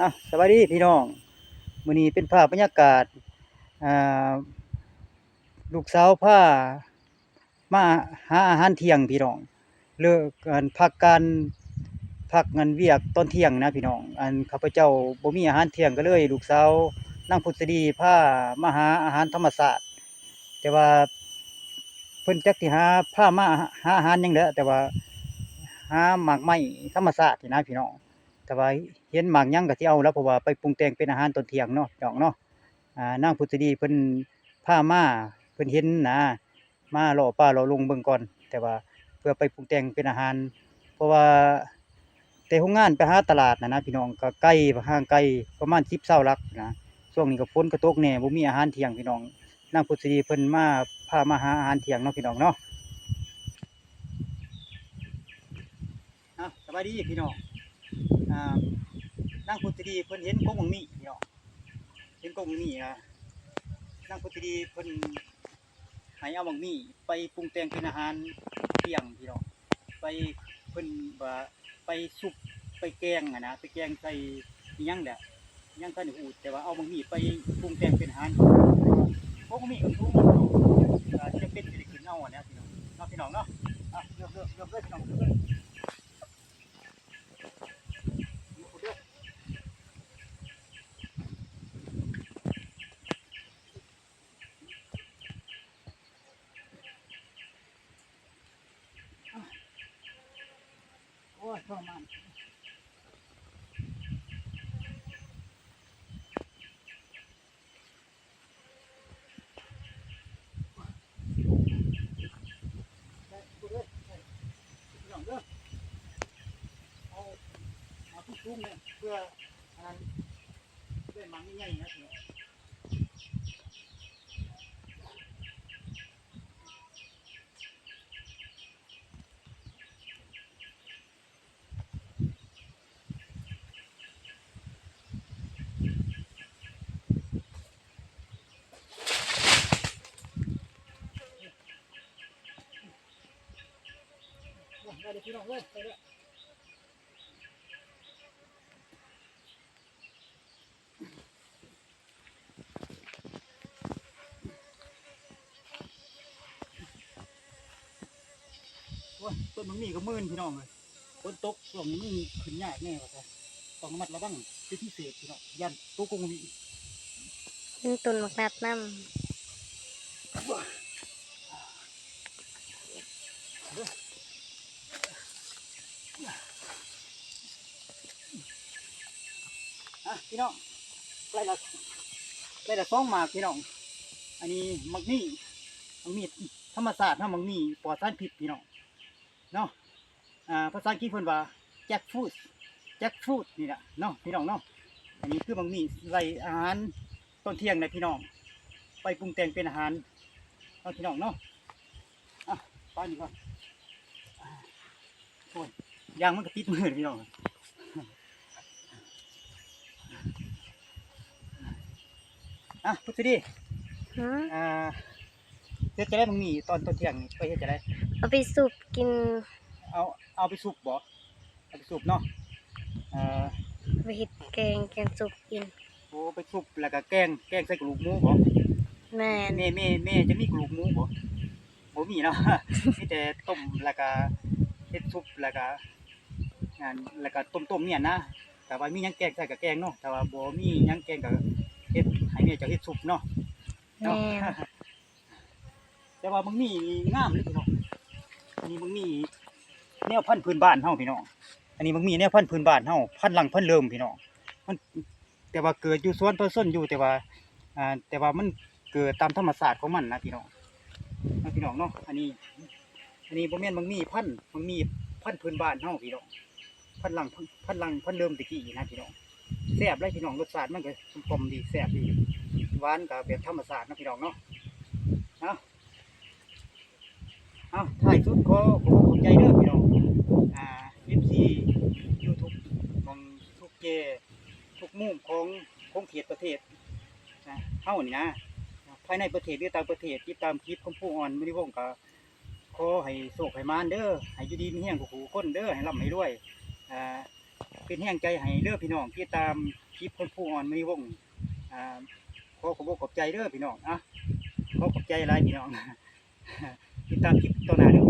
ອ່ະ ສະບາຍດີພີ່ນ້ອງ, ມື້ນີ້ເປັນພາບບັນຍາກາດ ອ່າ ລູກສາວພາມາຫາອາຫານທ່ຽງພີ່ນ້ອງ, ເລີກ ອັນ ພັກການ ພັກງານວຽກຕອນທ່ຽງນະພີ່ນ້ອງ. ອັນ ຂ້າພະເຈົ້າບໍ່ມີອາຫານທ່ຽງ ກໍເລີຍລູກສາວນາງພຸດສະດີພາມາຫາອາຫານທຳມະຊາດ, ແຕ່ວ່າເພິ່ນຈັກຊິຫາ ພາມາຫາອາຫານຫຍັງແຫຼະ, ແຕ່ວ່າຫາໝາກໄມ້ທຳມະຊາດນີ້ນະພີ່ນ້ອງ. ແຕ່ວ່າເຫັນໝາກຫຍັງກໍຊິເອົາແຫຼະ ເພາະວ່າໄປປຸງແຕ່ງເປັນອາຫານຕອນທ່ຽງເນາະ ພີ່ນ້ອງເນາະ. ອ່າ ນາງພຸດສະດີເພິ່ນພາມາ ເພິ່ນເຫັນນະ ມາເລາະປ່າເລາະດົງເບິ່ງກ່ອນ, ແຕ່ວ່າເພື່ອໄປປຸງແຕ່ງເປັນອາຫານ, ເພາະວ່າແຕ່ໂຮງງານໄປຫາຕະຫຼາດຫັ້ນນະພີ່ນ້ອງ ກໍໄກ ຫ່າງໄກປະມານສິບຊາວຫຼັກນະ. ຊ່ວງນີ້ກໍຝົນກໍຕົກແດ່ ບໍ່ມີອາຫານທ່ຽງພີ່ນ້ອງ, ນາງພຸດສະດີເພິ່ນມາ ພາມາຫາອາຫານທ່ຽງເນາະ ພີ່ນ້ອງເນາະ. ອ່ະ ສະບາຍດີພີ່ນ້ອງ. ອ່າ ນາງພຸດສະດີເພິ່ນເຫັນກົກໝາກມີ້ພີ່ນ້ອງ, ເຫັນກົກໝາກມີ້ ອ່າ ນາງພຸດສະດີເພິ່ນໃຫ້ເອົາໝາກມີ້ໄປປຸງແຕ່ງເປັນອາຫານທ່ຽງພີ່ນ້ອງ, ໄປ ເພິ່ນວ່າໄປຊຸບ ໄປແກງຫັ້ນນະ, ໄປແກງໃສ່ອີ່ຫຍັງແຫຼະ ຍັງບໍ່ທັນຮູ້, ແຕ່ວ່າເອົາໝາກມີ້ໄປປຸງແຕ່ງເປັນອາຫານ. ໂອ້ ໝາກມີ້ກໍສູງ ກໍຈຳເປັນຊິໄດ້ຂຶ້ນເອົາຫັ້ນແຫຼະພີ່ນ້ອງເນາະ, ພີ່ນ້ອງເນາະ. ອ່ະ ເລີ່ມ ເລີ່ມ ເລີ່ມເລີຍພີ່ນ້ອງ ເລີ່ມເລີຍ. ໂອ້ຍ ທໍລະມານ. ໄດ້ ພີ່ນ້ອງເດີ ເອົາ ເອົາສູງໆ ເລີຍ ເພື່ອອັນນັ້ນ ໄດ້ໝາກໃຫຍ່ໆ ນະ. ໄດ້ເລີຍພີ່ນ້ອງເອີຍ ໄດ້ເລີຍ. ໂອ້ຍ ຕົ້ນໝາກມີ້ກໍມື່ນພີ່ນ້ອງເອີຍ, ຝົນຕົກຊ່ວງນີ້ມັນຂຶ້ນຍາກແນ່ວ່າຊັ້ນ, ຕ້ອງລະມັດລະວັງເປັນພິເສດພີ່ນ້ອງ, ຢ້ານຕົກກົກໝາກມີ້. ມີຕົ້ນໝາກນັດນຳ. ອ່ະ ພີ່ນ້ອງ ໄລ່ລະ ໄລ່ລະສອງໝາກພີ່ນ້ອງ. ອັນນີ້ໝາກມີ້ ໝາກມີ້ທຳມະຊາດເນາະ, ໝາກມີ້ປອດສານພິດພີ່ນ້ອງເນາະ. ອ່າ ພາສາອັງກິດເພິ່ນວ່າ jackfruit jackfruit ນີ້ແຫຼະເນາະ ພີ່ນ້ອງເນາະ. ອັນນີ້ຄືໝາກມີ້ໄລ່ອາຫານ ຕອນທ່ຽງນະພີ່ນ້ອງ ໄປປຸງແຕ່ງເປັນອາຫານເນາະ ພີ່ນ້ອງເນາະ. ອ່ະ ໄປນີ້ກ່ອນ. ໂອ້ຍ ຢາງມັນກໍຕິດມືພີ່ນ້ອງ. ອ່ະ ພຸດສະດີ ຫືມ ອ່າ ເຮັດຈັ່ງໃດມື້ນີ້ ຕອນ ຕອນທ່ຽງນີ້ ໄປເຮັດຈັ່ງໃດ? ເອົາໄປສຸບກິນ. ເອົາ ເອົາໄປສຸບບໍ? ເອົາໄປສຸບເນາະ. ເອີ ເອົາໄປເຮັດແກງ ແກງສຸບກິນ. ໂອ້ ໄປສຸບແລ້ວກໍແກງ ແກງໃສ່ກະດູກໝູບໍ? ແມ່ນ. ແມ່ ແມ່ ແມ່ຈະມີກະດູກໝູບໍ? ບໍ່ມີເນາະ ມີແຕ່ຕົ້ມແລ້ວກໍເຮັດສຸບ ແລ້ວກໍ ອັນ ແລ້ວກໍຕົ້ມໆ ນີ້ນະ. ແຕ່ວ່າມີຫຍັງແກງໃສ່ກໍແກງເນາະ, ຖ້າວ່າບໍ່ມີຫຍັງແກງກໍເຮັດໃຫ້ແມ່ເຈົ້າເຮັດສຸບເນາະ. ແມ່ນ. ເນາະ ແຕ່ວ່າບັກໝີ່ນີ້ງາມເດ້ພີ່ນ້ອງ. ອັນນີ້ບັກໝີ່ແນວພັນພື້ນບ້ານເຮົາພີ່ນ້ອງ. ອັນນີ້ບັກໝີ່ແນວພັນພື້ນບ້ານເຮົາ ພັນຫຼັງພັນເລີ່ມພີ່ນ້ອງ. ມັນ ແຕ່ວ່າເກີດຢູ່ສວນປະຊາຊົນຢູ່ ແຕ່ວ່າ ອ່າ ແຕ່ວ່າມັນເກີດຕາມທຳມະຊາດຂອງມັນນະພີ່ນ້ອງ ນະພີ່ນ້ອງເນາະ. ອັນນີ້ ອັນນີ້ບໍ່ແມ່ນບັກໝີ່ພັນ ບັກໝີ່ພັນພື້ນບ້ານເຮົາພີ່ນ້ອງ. ພັນຫຼັງ ພັນຫຼັງ ພັນເລີ່ມແຕ່ກີ້ນະພີ່ນ້ອງ. ແຊບເລີຍພີ່ນ້ອງ, ລົດຊາດມັນກໍກົມກ່ອມດີ ແຊບດີ ຫວານກໍແບບທຳມະຊາດເນາະພີ່ນ້ອງເນາະ. ເອົາ ເອົາ ທ້າຍສຸດຂໍຂອບໃຈເດີພີ່ນ້ອງ ອ່າ ເອັຟຊີ ຢູທູບ ຂອງທຸກແກ່ທຸກມຸມຂອງຂົງເຂດປະເທດ ນະ ເຮົານີ້ນະ ພາຍໃນປະເທດ ຫຼື ຕ່າງປະເທດ ຕິດຕາມຄລິບຂອງຜູ້ອ່ອນ ມະນີວົງ ກໍ ຂໍໃຫ້ໂຊກໃຫ້ໝານເດີ ໃຫ້ຢູ່ດີມີແຮງທຸກຜູ້ຄົນເດີ ໃຫ້ລ່ຳໃຫ້ລວຍ ອ່າ ເປັນແຮງໃຈໃຫ້ເດີພີ່ນ້ອງ ຕິດຕາມຄລິບຂອງຄູອອນມະນີວົງ. ອ່າ ຂໍຂອບອົກຂອບໃຈເດີພີ່ນ້ອງ. ອ່ະ ຂໍຂອບໃຈຫຼາຍພີ່ນ້ອງ ຕິດຕາມຄລິບຕໍ່ໜ້າເດີ.